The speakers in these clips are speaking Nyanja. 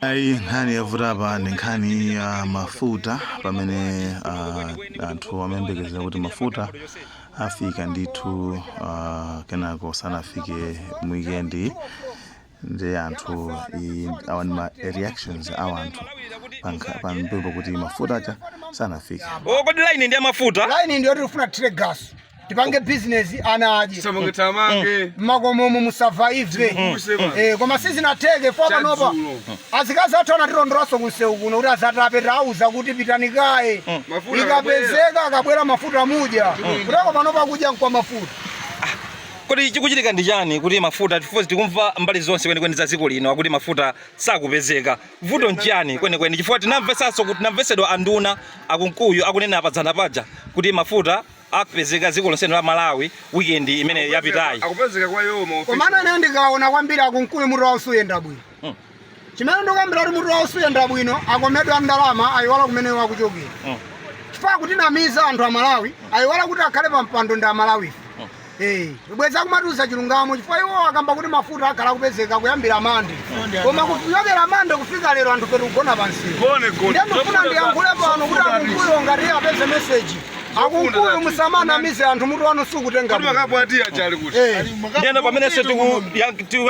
Ayi, nkhani yavuta apa ndi nkhani ya mafuta, pamene anthu amayembekezera kuti mafuta afika ndithu, kenako sanafike weekend. Ndi anthu awa ndi ma reactions a anthu pampepo kuti mafuta aja sanafike. O, kodi line ndi ya mafuta? Line ndiyo tifuna tire gas, tipange business, ana adye. Tamange tamange. Mmakomomo musurvive. Eh, koma sizinatheke fo panopa. Chadzulo. Azikazi athu anatilondolanso kunsewu kuno kuti azatape. Tauza kuti pitani kaye. Mafuta. Ikapezeka, akabwera mafuta mudya kutako. Panopa kudya nkwa mafuta. Kodi chikuchitika ndi chani kuti mafuta, chifukwa tikumva mbali zonse kwenikweni za dziko lino akuti mafuta sakupezeka, vuto nchani kwenikweni? Chifukwa tinamvesanso kuti tinamvesedwa anduna akunkuyu akunena padzana paja kuti mafuta akupezeka dziko lonse la Malawi weekend imene yapitayi. Akupezeka kwa iwo ma Komano ine ndikaona kwambiri akunkuyu mutu wawo suyenda bwino. Chimene ndikambira kuti mutu wawo suyenda bwino, akomedwa ndalama, ayiwala kumene wakuchokera, chifukwa kutinamiza anthu Amalawi, ayiwala kuti akhale pa mpando ndi Amalawife. Eh, bweza kumatiuza chilungamo, chifukwa iwo akamba kuti mafuta akhala kupezeka kuyambira Mande, koma kuchokera Mande kufika lero anthu petu kugona pansewu. Gone gone. Ndiye ndifuna ndiyankhule pano kuti akunkuyo ngati apeze message, akunkuyu, musamanamize anthu, mutu wanu sukutenga Kodi bwino. makapu ati achali kuti? Eh. Ndiyeno pamenenso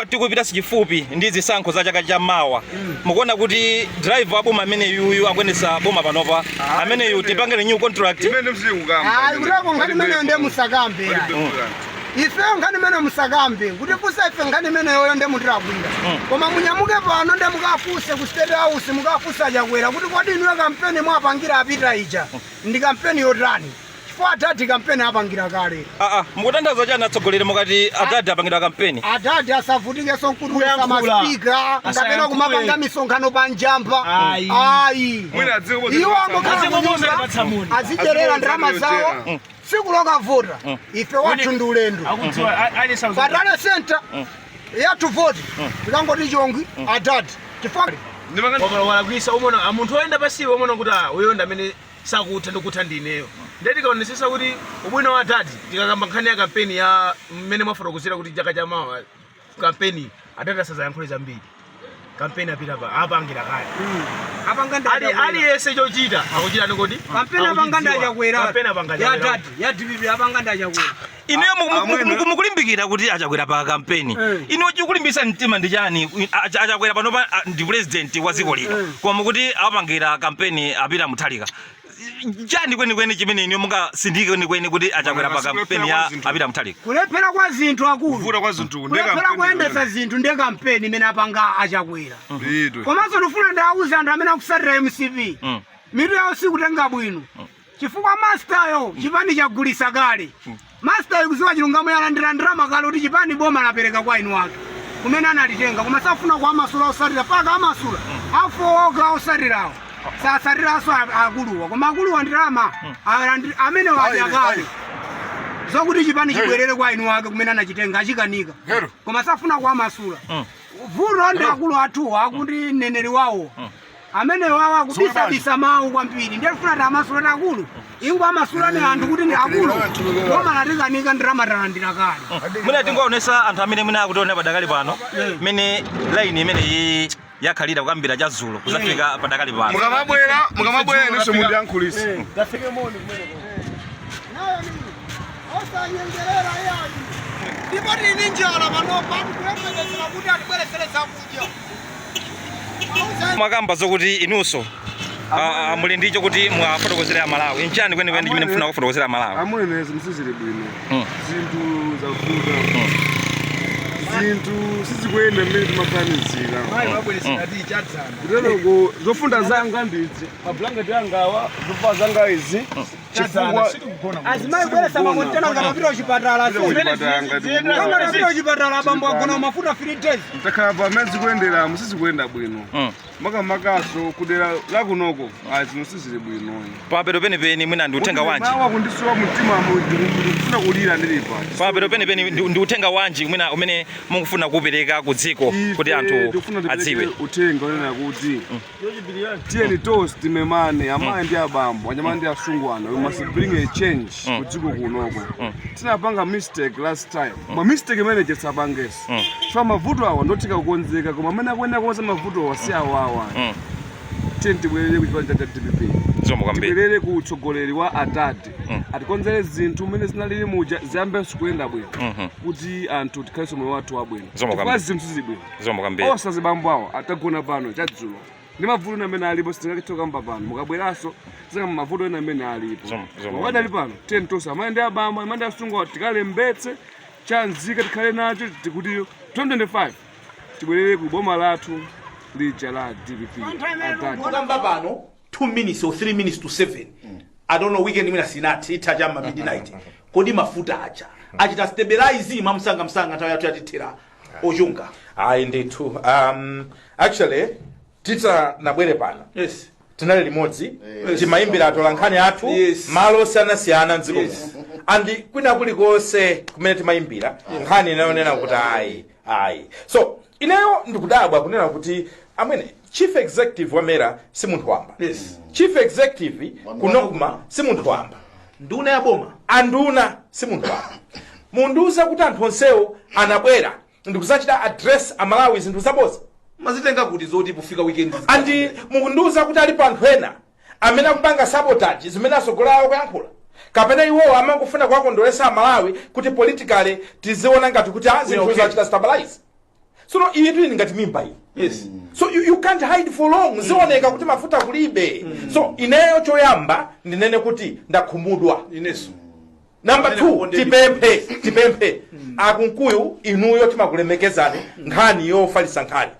tikupita chifupi ndi zisankho za chaka cha mawa, mukuona kuti driver wa boma amene yuyu akuyendetsa boma panopa, ameneyu tipange renew contract? Imene msili kukamba. Ayi, kutako nkhani imeneyo ndiye musakambe yayi. Ifeyo nkhani imene musakambe kuti funsa ife nkhani imeneyoyo ndiye mutilakwira. Koma munyamuke pano ndiye mukafunse ku State House, mukafunsa Achakwera kuti kodi inuyo kampeni mwapangira apita ija ndi kampeni yotani? Chifukwa adadi kampeni apangira kale. Aa, mukutanthauza chani atsogoleri mukati adadi apangidwa kampeni? Adadi asavutikenso nkutulutsa Kuyankhula. masipika kapena Asayankhule. kumapanga misonkhano panjamba. Ayi. Ayi. Mwina adziko Iwo angokhala Adziko kunyumba, patsa muni. azidyerera ndalama zawo. Tsiku lokavota ife wathu ndi ulendo. Akudziwa ali sauza. Patale center yathu voti tikangoti chongwi adadi, chifukwa Walakwisa umona a munthu oyenda pasiwe umona kuti ah, uyo ndi amene sakutha ndikutha ndineyo. Ndiye tikaonesesa kuti ubwino wa adadi, tikakamba nkhani ya kampeni ya mmene mwafotokozera kuti chaka cha mawa kampeni, adadi asazayankhule zambiri. Kampeni apita pa apangira kale. Apanga Ali aliyense chochita akuchita nikodi. Kampeni apanga ndi Achakwera. Kampeni apanga ya Achakwera. dadi ya DPP apanga ndi Achakwera. Inuyo mukulimbikira kuti Achakwera pa kampeni. Inuyo chikulimbisa mtima ndi chani? Achakwera panopa ndi president wa dziko lino, koma mukuti apangira kampeni apita Mutharika. Chani kwenikweni chimene inuyo mungasindike kwenikweni kuti Achakwera pa kampeni ya apita Mutharika? Kulephera kwa zinthu, akulu. Kuvuta kwa zinthu ndi Kulephera kampeni. kuyendesa zinthu ndiye kampeni imene apanga Achakwera. Ndithu. Komanso ndifuna ndiawuze anthu amene akusatira MCP, mitu yawo sikutenga bwino, chifukwa mastayo chipani chagulisa kale. Master ikuziwa chilungamo, yalandira ndalama kale kuti chipani boma lapereka kwa inu wake kumene analitenga, koma safuna kuamasula osatira paka amasula afowoka osatirawo sasatiranso akuluwa. Koma akuluwa ndalama amene wadya kale zokuti chipani chibwerere kwa inu wake kumene anachitenga achikanika, koma safuna kuamasula. Vuto ndi akulu athuwa akuti mneneri wawo amene wawo akubisabisa mawu kwambiri. Ndiye tifuna tamasula ti akulu ingo amasulani anthu kuti ni akulu boma latikanika, ndalama talandira kale. Mwina tingoonesa anthu amene mwina akutiona padakali pano mene line imene iyi yakhalira kuyambira chadzulo kuzafika padakali pano. Mukamabwera inenso mundiyankhulise. Osanyengerera yayi, ndipo tili njala panopa, tikuyembekezera kuti atibweresere zakudya. Mwakamba zokuti inunso muli ndicho kuti mwafotokozera Amalawi, nchani kwenikweni chimene mfuna kufotokozera Amalawi? Amwene, zinthu sizili bwino. Zinthu zavuta, zinthu sizikuyenda mmene timafanizira. Kuteroko zofunda zanga ndidzi, mablanketi angawa, zovala zanga izi, chifukwa Azimayi bweresa makontena ngati apita kuchipatala. Kuchipatala ngati Ngati apita kuchipatala, abambo agona mafuta 3 days. Takhala pamene zikuyenderamu sizikuyenda bwino, makamakaso kudera lakunoko zinthu sizili bwino. Pamapeto penipeni mwina ndi uthenga wanji? Mawa kundisowa mumtima, ndikufuna kulira ndili pa Pamapeto penipeni ndi uthenga wanji mwina umene mukufuna kupereka ku dziko kuti Ife anthu tikufuna tipereke adziwe? Uthenga unena kuti tiyeni tonse timemane, amayi ndi abambo, anyamata ndi asungwana. We must bring a change ku dziko kunoko. Tinapanga mistake last time, ma mistake imene tisapangenso, chifukwa mavuto awa ndotheka kukonzeka, koma amene akuyenera kukonza mavuto awa si awawa. Tiyeni tibwerere ku chipani cha DPP. Zikomo kwambiri. Tibwerere ku utsogoleri wa atati atikonzere zinthu mmene zinalili muja, ziyambenso kuyenda bwino kuti anthu tikhalenso moyo wathu wabwino, Zikomo chifukwa kwambiri. zinthu sizili bwino. Zikomo kwambiri. Osazibambo awo atagona pano chadzulo ndi mavuto ena amene alipo, sitingakithe kukamba pano. Mukabweranso zikamba mavuto ena amene alipo. Zikomo. Mukadali pano, tiyeni tonse, amayi ndi abambo, amayi ndi asungwana, tikalembetse chanzika, tikhale nacho kuti 2025 tibwerere ku boma lathu lija la DPP, atati. Kukamba pano 2 minutes or 3 minutes to 7, I don't know, weekend mwina sinati itha chamma midnight. Kodi mafuta aja achita stabilize mwamsanga msanga? Nthawi yathu yatithera ochunga. Ayi ndithu, actually tisanabwere pano tinali limodzi, timayimbira atola nkhani athu malo osiyanasiyana mdziko muno, and kwina kulikonse kumene timayimbira nkhani inayonena kuti ayi ayi. So ineyo ndikudabwa kunena kuti amwene chief executive wa MERA si munthu wamba. Chief executive ku NOCMA si munthu wamba. Nduna ya boma. Anduna si munthu wamba. Mundiuza kuti anthu onsewo anabwera ndikuzachita address Amalawi zinthu zaboza? Mazitenga kuti zoti pofika weekend? And mukundiuza kuti alipo anthu ena amene akupanga sabotage zimene asogolera awo kuyankhula, kapena iwowo amangofuna kuwakondweresa Amalawi kuti politically tiziona ngati kuti zinthu zachita stabilize? Sono iyi tili ngati mimba iyi. So you can't hide for long. Zioneka kuti mafuta kulibe. So ineyo choyamba ndinene kuti ndakhumudwa. Ineso. Number Amene 2, mukondeni. Tipemphe akunkuyu, inuyo timakulemekezani, nkhani yofalitsa nkhani,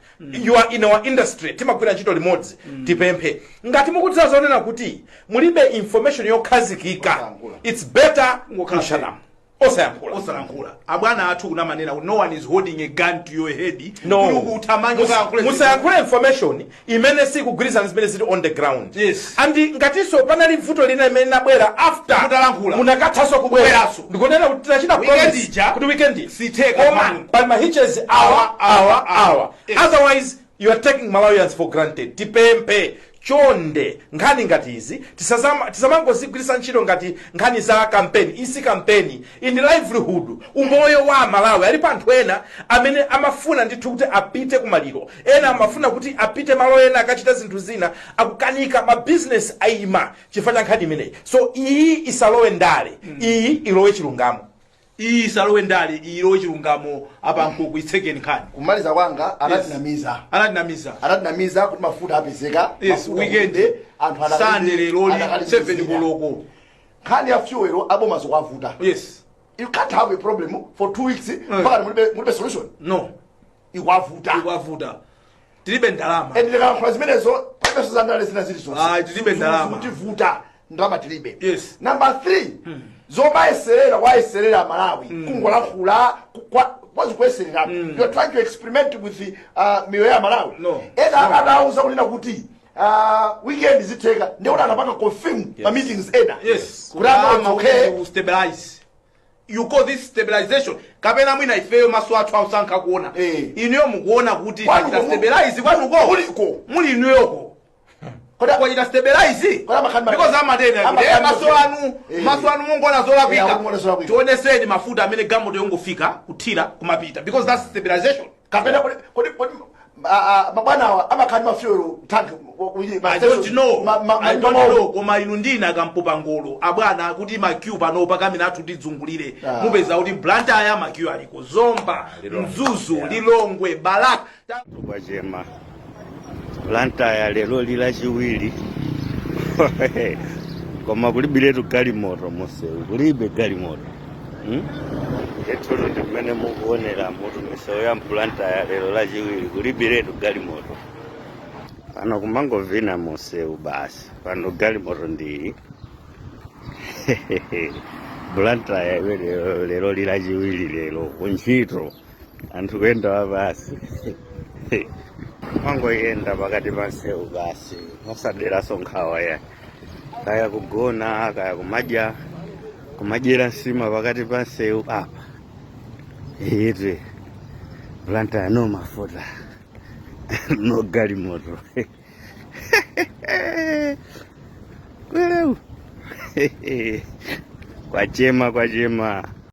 you are in our industry, timagwira ntchito limodzi. Tipemphe, ngati mukudziwa zonena kuti mulibe information yokhazikika, Osayankhula. it's better Ungokhala to shut up, osayankhula. Osalankhula. Abwana athu kunamanena kuti no one is holding a gun to your head No. kuti ukuthamanga ukayankhule. Musayankhule information imene sikugwirizana zimene zili on the ground. And ngatinso panali vuto lina limene linabwera after Mutalankhula. munakathanso kubwera. Kubweranso. Ndikunena kuti tinachita Weekend promise ija, kuti weekend sitheka koma pano. pali ma hitches awa, awa, awa. Otherwise you are taking Malawians for granted. Tipemphe chonde, nkhani ngati izi tisamangozigwiritsa ntchito ngati nkhani za kampeni. Isi kampeni, in livelihood, umoyo wa Malawi. Alipo anthu ena amene amafuna ndithu kuti apite kumaliro, ena amafuna kuti apite malo ena akachita zinthu zina, akukanika, mabizinesi ayima chifukwa cha nkhani imeneyi. So iyi isalowe ndale, iyi ilowe chilungamo. Iyi isalowe ndale, iyi ilowe chilungamo. Apa nkuku itsekeni nkhani. Kumaliza kwanga, anatinamiza. Anatinamiza. Anatinamiza kuti mafuta apezeka. Mafuta weekend. kulibe, anthu Sunday leloli adakali 7 koloko. Nkhani ya fuel, aboma zikwavuta. You can't have a problem for 2 weeks mpaka mulibe solution. No. Ikwavuta. Ikwavuta, tilibe ndalama. And ndikalankhula zimenezo, palibenso za ndale zina zilizonse. Ah, tilibe ndalama. Zikutivuta, ndalama tilibe. Number 3, zomayeserera kwayeserera Malawi, kungolankhula kwazikuyeserera, you are trying to experiment with the miyoyo ya Malawi. No. Ena adauza kunena kuti weekend zitheka, ndikuti anapanga confirm ma meetings ena kuti ano, it's okay. To stabilize, you call this stabilization? Kapena mwina ifeyo maso athu ausankha kuona. Eh. Inuyo mukuona kuti Kwanuko tachita stabilize kwanuko? Muliko. Muli inuyoko kwachita stabilize? Kodi Because amatena kuti maso anu Eh. maso anu mungoona Eh, zolakwika. akuona zolakwika. Tioneseni mafuta amene galimoto yongofika kuthira kumapita, because that's stabilization. Kapena kodi mabwana awa amakhala ma fuel tank? I don't know. I don't know. Koma inu ndina akampopa ngolo abwana kuti ma queue pano pakamene athu tidzungulire. Ah. Mupeza kuti Blantyre ma queue aliko, Zomba, Lilongwe. Mzuzu, Lilongwe. Lilongwe, Balaka. Kwachema Blantyre lero Lachiwiri, koma kulibiretu galimoto musewu, kulibe galimoto, Ndithutu ndi mmene mukuonera mutu misewu ya Blantyre lero Lachiwiri, kulibiretu galimoto pano, kumangovina musewu basi. Pano galimoto ndi Blantyre imeneyo lero Lachiwiri, lero kuntchito anthu kuyenda wapasi, mangoyenda pakati pa msewu basi, osaderaso nkhawa ya kaya kugona kaya kumadya, kumadyera nsima pakati pa msewu apa ite. Blantyre no mafuta, no galimoto. Kweleu. Kwachema, kwachema.